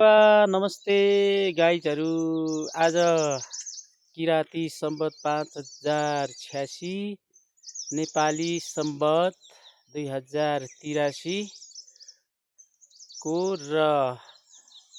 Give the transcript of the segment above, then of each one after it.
नमस्ते गाइजहरू। आज किराँती सम्वत 5086 नेपाली सम्वत 2083 को र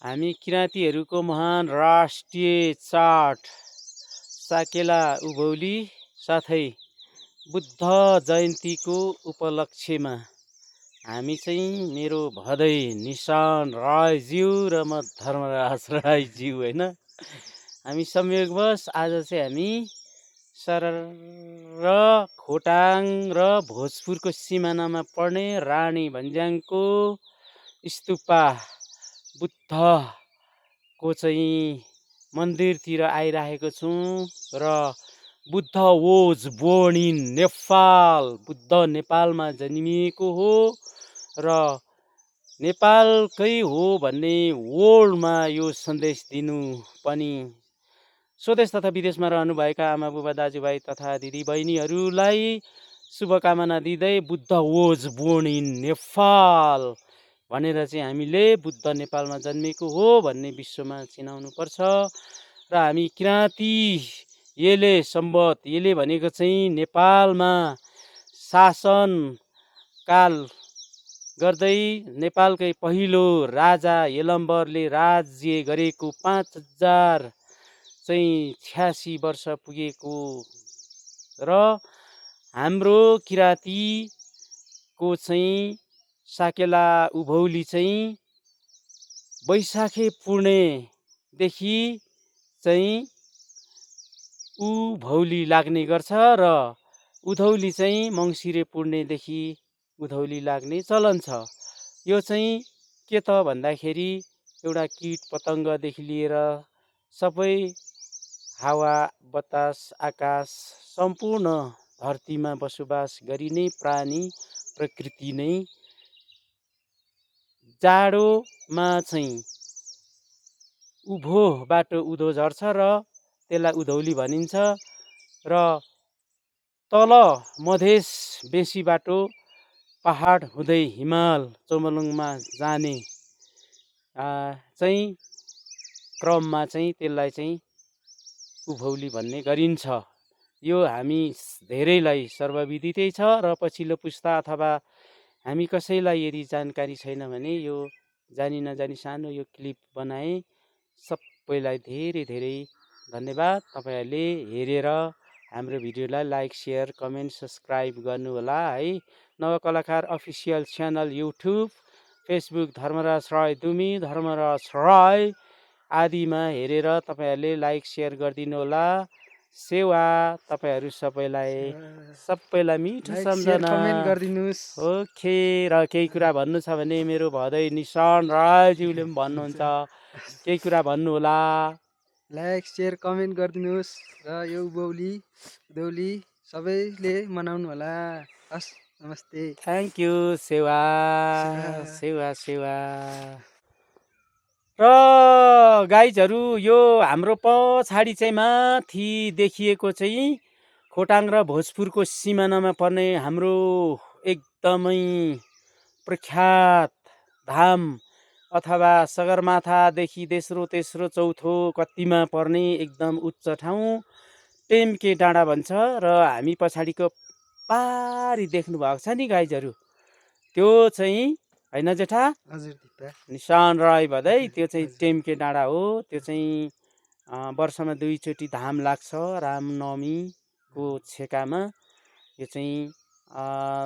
हामी किराँतीहरूको महान राष्ट्रिय चाड साकेला उभौली साथै बुद्ध जयन्तीको उपलक्ष्यमा हामी चाहिँ मेरो भदै निशान रायज्यू र म धर्मराज रायज्यू होइन, हामी संयोगवश आज चाहिँ हामी सरर खोटाङ र भोजपुरको सिमानामा पर्ने रानी भन्ज्याङको स्तुपा बुद्धको चाहिँ मन्दिरतिर आइरहेको छौँ र Buddha was born in Nepal, Buddha नेपालमा जन्मिएको हो र नेपालकै हो भन्ने वर्ल्डमा यो सन्देश दिनु पनि स्वदेश तथा विदेशमा रहनुभएका आमा बुबा दाजुभाइ तथा दिदी बहिनीहरूलाई शुभकामना दिँदै Buddha was born in Nepal भनेर चाहिँ हामीले बुद्ध नेपालमा जन्मेको हो भन्ने विश्वमा चिनाउनु पर्छ। र हामी किराँती यसले सम्वत, यसले भनेको चाहिँ नेपालमा शासन काल गर्दै नेपालकै पहिलो राजा यलम्बरले राज्य गरेको 5086 वर्ष पुगेको र हाम्रो किराँतीको चाहिँ साकेला उभौली चाहिँ वैशाखे पूर्णेदेखि चाहिँ उभौली लाग्ने गर्छ र उधौली चाहिँ मङ्सिरे पूर्णेदेखि उधौली लाग्ने चलन छ। यो चाहिँ के त भन्दाखेरि एउटा कीट पतङ्गदेखि लिएर सबै हावा बतास आकाश सम्पूर्ण धरतीमा बसोबास गरिने प्राणी प्रकृति नै जाडोमा चाहिँ उभोबाट उधो झर्छ र त्यसलाई उधौली भनिन्छ र तल मधेस बेसी बाटो पहाड हुँदै हिमाल चोमलुङमा जाने चाहिँ क्रममा चाहिँ त्यसलाई चाहिँ उभौली भन्ने गरिन्छ। यो हामी धेरैलाई सर्वविदितै छ र पछिल्लो पुस्ता अथवा हामी कसैलाई यदि जानकारी छैन भने यो जानी नजानी सानो यो क्लिप बनाए। सबैलाई धेरै धेरै धन्यवाद। तपाईँहरूले हेरेर हाम्रो भिडियोलाई लाइक सेयर कमेन्ट सब्सक्राइब गर्नुहोला है। Navkalakar official channel YouTube Facebook Dharmaraj Rai Dumi Dharmaraj Rai आदिमा हेरेर तपाईँहरूले लाइक सेयर गरिदिनु होला। सेवा तपाईँहरू सबैलाई मिठो सम्झना कमेन्ट गरिदिनुहोस्। ओके। र केही कुरा भन्नु छ भने मेरो भदै निशान रायज्यूले पनि भन्नुहुन्छ, केही कुरा भन्नु होला। लाइक सेयर कमेन्ट गरिदिनुहोस् र यो उभौली सबैले मनाउनु होला। हस्, नमस्ते। Thank you. सेवा सेवा सेवा। र गाइजहरू, यो हाम्रो पछाडि चाहिँ माथि देखिएको चाहिँ खोटाङ र भोजपुरको सिमानामा पर्ने हाम्रो एकदमै प्रख्यात धाम अथवा सगरमाथादेखि तेस्रो चौथो कत्तिमा पर्ने एकदम उच्च ठाउँ टेम्के डाँडा भन्छ। र हामी पछाडिको पारी देख्नु भएको छ नि गाइजहरू, त्यो चाहिँ होइन जेठा, निशान राई भदै त्यो चाहिँ टेम्के डाँडा हो। त्यो चाहिँ वर्षमा 2 चोटि धाम लाग्छ रामनवमीको छेकामा। यो चाहिँ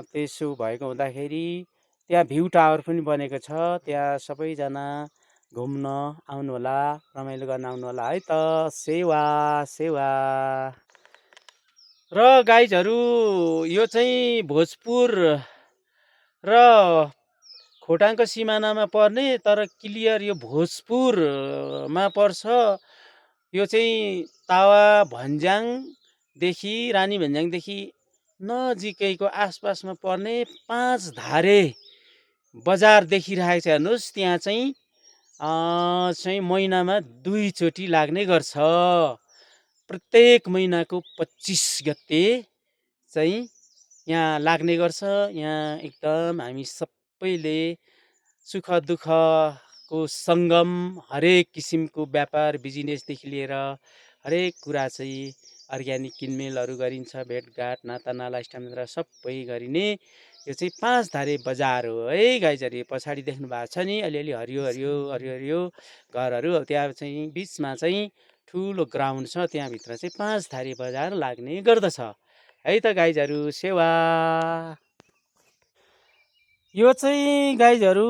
त्यसो भएको हुँदाखेरि त्यहाँ भ्यू टावर पनि बनेको छ। त्यहाँ सबैजना घुम्न आउनु होला, रमाइलो गर्न आउनु होला है त। सेवा सेवा। र गाइजहरू, यो चाहिँ भोजपुर र खोटाङको सिमानामा पर्ने तर क्लियर यो भोजपुरमा पर्छ। यो चाहिँ तावा भन्ज्याङदेखि रानी भन्ज्याङदेखि नजिकैको आसपासमा पर्ने 5 धारे बजार देखिरहेको छ। हेर्नुहोस्, त्यहाँ चाहिँ महिनामा 2 चोटि लाग्ने गर्छ। प्रत्येक महिनाको 25 गते चाहिँ यहाँ लाग्ने गर्छ। यहाँ एकदम हामी सबैले सुख दुःख को सङ्गम, हरेक किसिमको व्यापार बिजनेसदेखि लिएर हरेक कुरा चाहिँ अर्ग्यानिक किनमेलहरू गरिन्छ। भेटघाट नातानाला इष्टमित्र सबै गरिने यो चाहिँ 5 धारे बजार हो है गाइजहरू। पछाडि देख्नु भएको छ नि अलिअलि हरियो हरियो हरियो हरियो घरहरू, त्यहाँ चाहिँ बिचमा चाहिँ ठुलो ग्राउन्ड छ, त्यहाँभित्र चाहिँ 5 धारे बजार लाग्ने गर्दछ है त गाइजहरू। सेवा यो चाहिँ गाइजहरू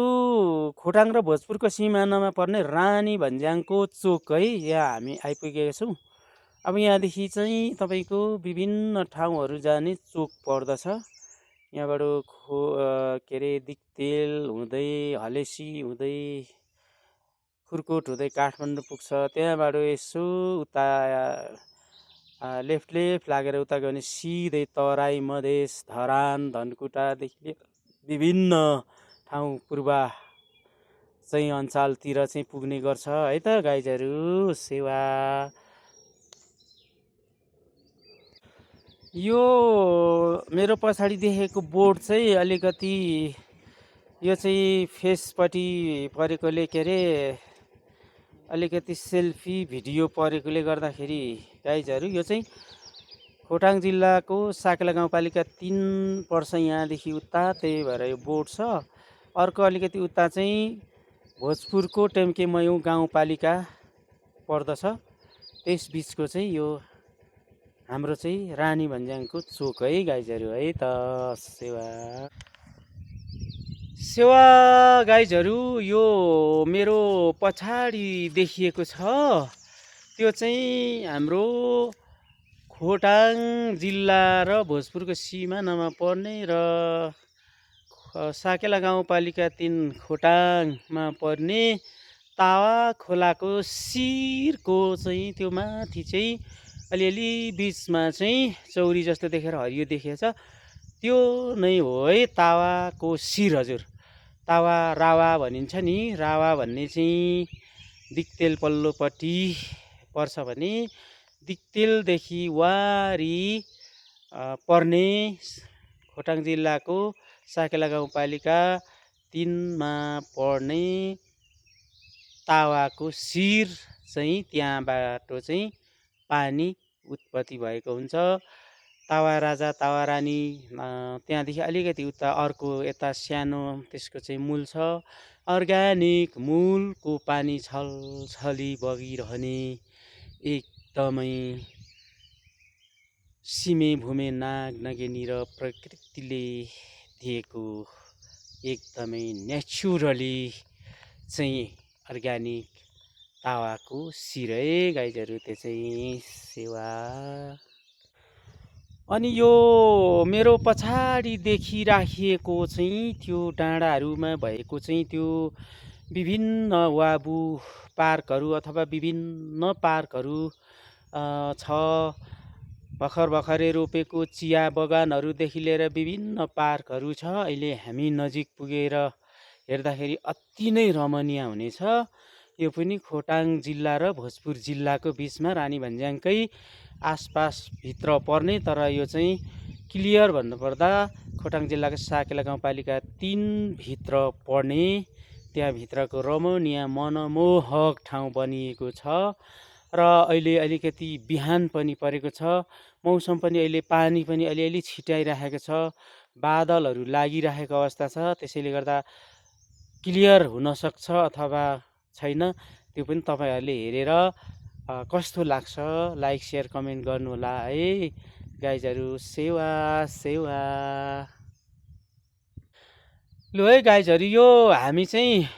खोटाङ र भोजपुरको सिमानामा पर्ने रानी भन्ज्याङको चोक है, यहाँ हामी आइपुगेका छौँ। अब यहाँदेखि चाहिँ तपाईँको विभिन्न ठाउँहरू जाने चोक पर्दछ। यहाँबाट के अरे दिक्तेल हुँदै हलेसी हुँदै खुर्कोट हुँदै काठमाडौँ पुग्छ। त्यहाँबाट यसो उता लेफ्ट लागेर उता गयो भने सिधै तराई मधेस धरान धनकुटादेखि लिएर विभिन्न ठाउँ पूर्व चाहिँ अञ्चलतिर चाहिँ पुग्ने गर्छ है त गाइजहरू। सेवा यो मेरो पछाडि देखेको बोर्ड चाहिँ अलिकति यो चाहिँ फेसपट्टि परेकोले के अरे अलिकति सेल्फी भिडियो परेकोले गर्दाखेरि गाइजहरू यो चाहिँ खोटाङ जिल्लाको साकेला गाउँपालिका 3 पर्छ यहाँदेखि उता, त्यही भएर यो बोर्ड छ। अर्को अलिकति उता चाहिँ भोजपुरको टेम्केमयौँ गाउँपालिका पर्दछ, त्यस बिचको चाहिँ यो हाम्रो चाहिँ रानी भन्ज्याङको चोक है गाइजहरू है त। सेवा गाइजहरू यो मेरो पछाडि देखिएको छ त्यो चाहिँ हाम्रो खोटाङ जिल्ला र भोजपुरको सिमानामा पर्ने र साकेला गाउँपालिका 3 खोटाङमा पर्ने तावा खोलाको शिरको चाहिँ त्यो माथि चाहिँ अलिअलि बिचमा चाहिँ चौरी जस्तो देखेर हरियो देखिएको छ, त्यो नै हो है तावाको शिर हजुर। तावा रावा भनिन्छ नि, रावा भन्ने चाहिँ दिक्तेल पल्लोपट्टि पर्छ भने दिक्तेलदेखि वारी पर्ने खोटाङ जिल्लाको साकेला गाउँपालिका 3 मा पर्ने तावाको शिर चाहिँ त्यहाँबाट चाहिँ पानी उत्पत्ति भएको हुन्छ। तावा राजा तावा रानी त्यहाँदेखि अलिकति उता अर्को यता सानो त्यसको चाहिँ मूल छ। अर्ग्यानिक मूलको पानी छलछली बगिरहने एकदमै सिमे भूमे नाग नगेनी र प्रकृतिले दिएको एकदमै नेचुरली चाहिँ अर्ग्यानिक तावाको शिर है गाइजहरू, त्यो चाहिँ सेवा। अनि यो मेरो पछाडि देखिराखिएको चाहिँ त्यो डाँडाहरूमा भएको चाहिँ त्यो विभिन्न वाबु पार्कहरू अथवा विभिन्न पार्कहरू छ। भर्खरै रोपेको चिया बगानहरूदेखि लिएर विभिन्न पार्कहरू छ। अहिले हामी नजिक पुगेर हेर्दाखेरि अति नै रमणीय हुनेछ। यो पनि खोटाङ जिल्ला र भोजपुर जिल्लाको बिचमा रानी भन्ज्याङकै आसपास भित्र पर्ने, तर यो चाहिँ क्लियर भन्नुपर्दा खोटाङ जिल्लाको साकेला गाउँपालिका 3 भित्र पर्ने, त्यहाँभित्रको रमणीय मनमोहक ठाउँ बनिएको छ। र अहिले अलिकति बिहान पनि परेको छ, मौसम पनि अहिले पानी पनि अलिअलि छिटाइरहेको छ, बादलहरू लागिरहेको अवस्था छ, त्यसैले गर्दा क्लियर हुनसक्छ अथवा छैन त्यो पनि तपाईँहरूले हेरेर कस्तो लाग्छ लाइक सेयर कमेन्ट गर्नु होला है गाइजहरू। सेवा सेवा। लु है गाइजहरू, यो हामी चाहिँ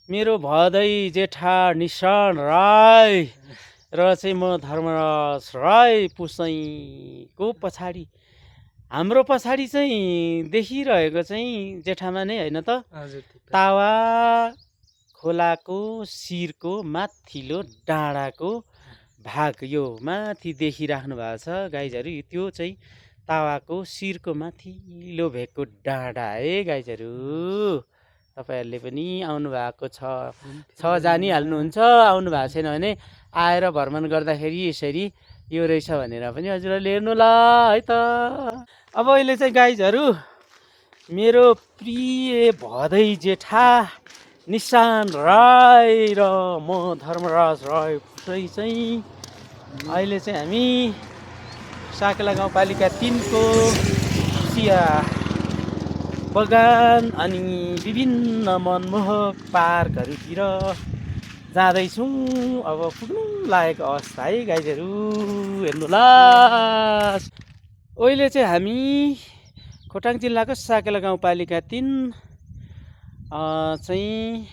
मेरो भदै जेठा निशान राई र चाहिँ म धर्मराज राई पुसैको पछाडि, हाम्रो पछाडि चाहिँ देखिरहेको चाहिँ जेठामा नै होइन त तावा खोलाको शिरको माथिल्लो डाँडाको भाग यो माथि देखिराख्नु भएको छ गाइजहरू। त्यो चाहिँ तावाको शिरको माथिल्लो भेगको डाँडा है गाइजहरू। तपाईँहरूले पनि आउनु भएको छ जानिहाल्नुहुन्छ, आउनु भएको छैन भने आएर भ्रमण गर्दाखेरि यसरी यो रहेछ भनेर पनि हजुरहरूले हेर्नु ल है त। अब अहिले चाहिँ गाइजहरू मेरो प्रिय भदै जेठा निशान राई र म धर्मराज राई चाहिँ अहिले चाहिँ हामी साकेला गाउँपालिका 3 को चिया बगान अनि विभिन्न मनमोहक पार्कहरूतिर जाँदैछौँ। अब पुग्नु लागेको अवस्था है गाइजहरू, हेर्नुहोला। अहिले चाहिँ हामी खोटाङ जिल्लाको साकेला गाउँपालिका 3 चाहिँ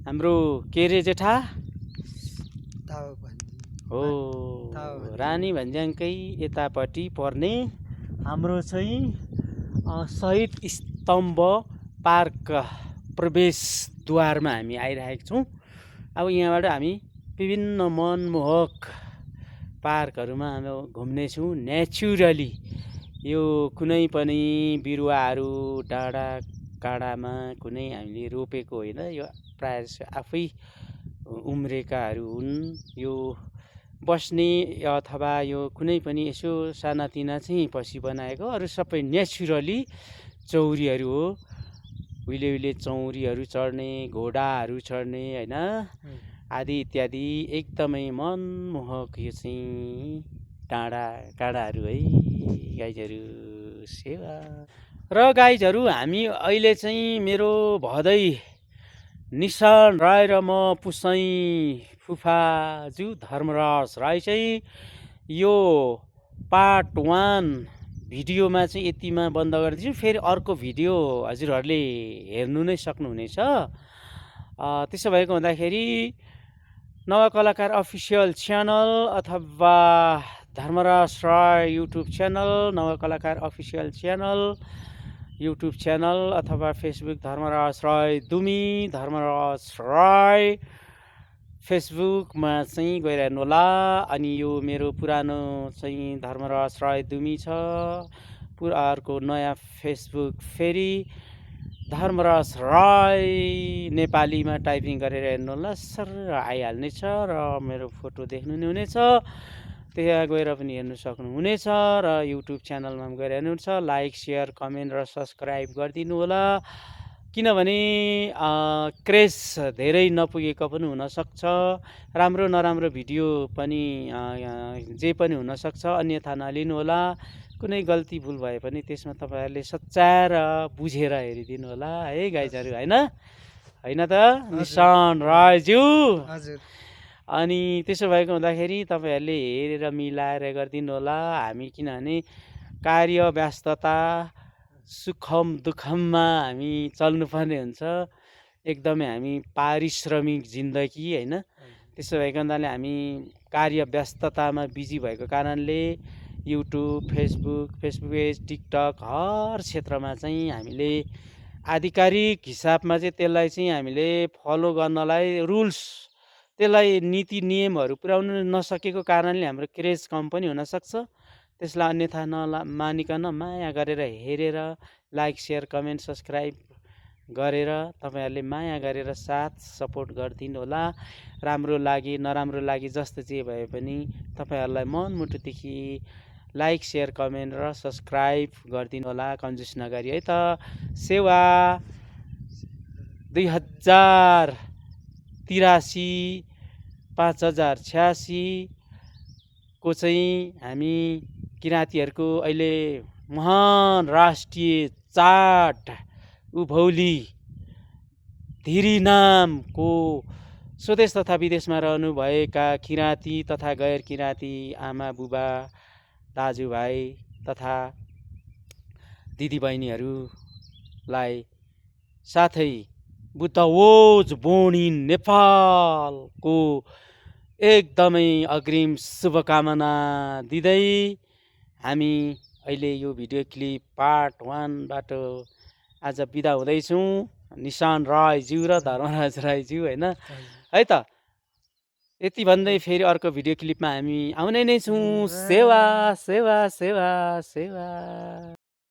हाम्रो के रे जेठा हो रानी भन्ज्याङकै यतापट्टि पर्ने हाम्रो चाहिँ शहीद स्तम्भ पार्क प्रवेशद्वारमा हामी आइरहेका छौँ। अब यहाँबाट हामी विभिन्न मनमोहक पार्कहरूमा हामी घुम्नेछौँ नेचुरली। यो कुनै पनि बिरुवाहरू डाँडा काँडामा कुनै हामीले रोपेको होइन, यो प्रायः जसो आफै उम्रेकाहरू हुन्। यो बस्ने अथवा यो कुनै पनि यसो सानातिना चाहिँ पछि बनाएको, अरू सबै नेचुरली चौरीहरू हो। उहिले चौरीहरू चढ्ने, घोडाहरू चढ्ने होइन, आदि इत्यादि एकदमै मनमोहक यो चाहिँ डाँडा काँडाहरू है गाइजहरू। सेवा र गाइजहरू, हामी अहिले चाहिँ मेरो भदै निशान राई र म पुसाई फुफाजु धर्मराज राई चाहिँ यो पार्ट 1 भिडियोमा चाहिँ यतिमा बन्द गरिदिन्छु। फेरि अर्को भिडियो हजुरहरूले हेर्नु नै सक्नुहुनेछ। त्यसो भएको हुँदाखेरि नवा कलाकार अफिसियल च्यानल अथवा धर्मराज राई युट्युब च्यानल, नवा कलाकार अफिसियल च्यानल युट्युब च्यानल अथवा फेसबुक धर्मराज राई दुमी, धर्मराज राई फेसबुकमा चाहिँ गएर हेर्नु होला। अनि यो मेरो पुरानो चाहिँ धर्मराज राई दुमी छ, अर्को नयाँ फेसबुक फेरि धर्मराज राई नेपालीमा टाइपिङ गरेर हेर्नु होला, सर आइहाल्नेछ र मेरो फोटो देख्नु नै हुनेछ। त्यहाँ गएर पनि हेर्नु सक्नुहुनेछ र युट्युब च्यानलमा पनि गएर हेर्नुहुन्छ। लाइक सेयर कमेन्ट र सब्सक्राइब गरिदिनु होला, किनभने क्रेज धेरै नपुगेको पनि हुनसक्छ। राम्रो नराम्रो भिडियो पनि जे पनि हुनसक्छ, अन्यथा नलिनु होला। कुनै गल्ती भुल भए पनि त्यसमा तपाईँहरूले सच्याएर बुझेर हेरिदिनु होला है गाइजहरू, होइन होइन त निशान राईज्यू। अनि त्यसो भएको हुँदाखेरि तपाईँहरूले हेरेर मिलाएर गरिदिनु होला। हामी किनभने कार्य व्यस्तता सुखम दुःखममा हामी चल्नुपर्ने हुन्छ, एकदमै हामी पारिश्रमिक जिन्दगी होइन। त्यसो भएको हुनाले हामी कार्य व्यस्ततामा बिजी भएको कारणले युट्युब फेसबुक पेज टिकटक हर क्षेत्रमा चाहिँ हामीले आधिकारिक हिसाबमा चाहिँ त्यसलाई चाहिँ हामीले फलो गर्नलाई रुल्स, त्यसलाई नीति नियमहरू पुर्याउन नसकेको कारणले हाम्रो क्रेज कम पनि हुनसक्छ। त्यसलाई अन्यथा नमानिकन माया गरेर हेरेर लाइक सेयर कमेन्ट सब्सक्राइब गरेर तपाईँहरूले माया गरेर साथ सपोर्ट गरिदिनु होला। राम्रो लागे नराम्रो लागे जस्तो जे भए पनि तपाईँहरूलाई मनमुटुदेखि लाइक सेयर कमेन्ट र सब्सक्राइब गरिदिनु होला, कन्जुस नगरी है त। सेवा 2083 5086 को चाहिँ हामी किराँतीहरूको अहिले महान राष्ट्रिय चाड उभौली धिरी नामको स्वदेश तथा विदेशमा रहनुभएका किराँती तथा गैर किराँती आमा बुबा दाजुभाइ तथा दिदीबहिनीहरूलाई साथै बुद्ध वोज बोर्न इन नेपालको एकदमै अग्रिम शुभकामना दिँदै हामी अहिले यो भिडियो क्लिप पार्ट 1बाट आज बिदा हुँदैछौँ। निशान राईज्यू र धर्मराज राईज्यू होइन है त। यति भन्दै फेरि अर्को भिडियो क्लिपमा हामी आउने नै छौँ। सेवा सेवा सेवा सेवा।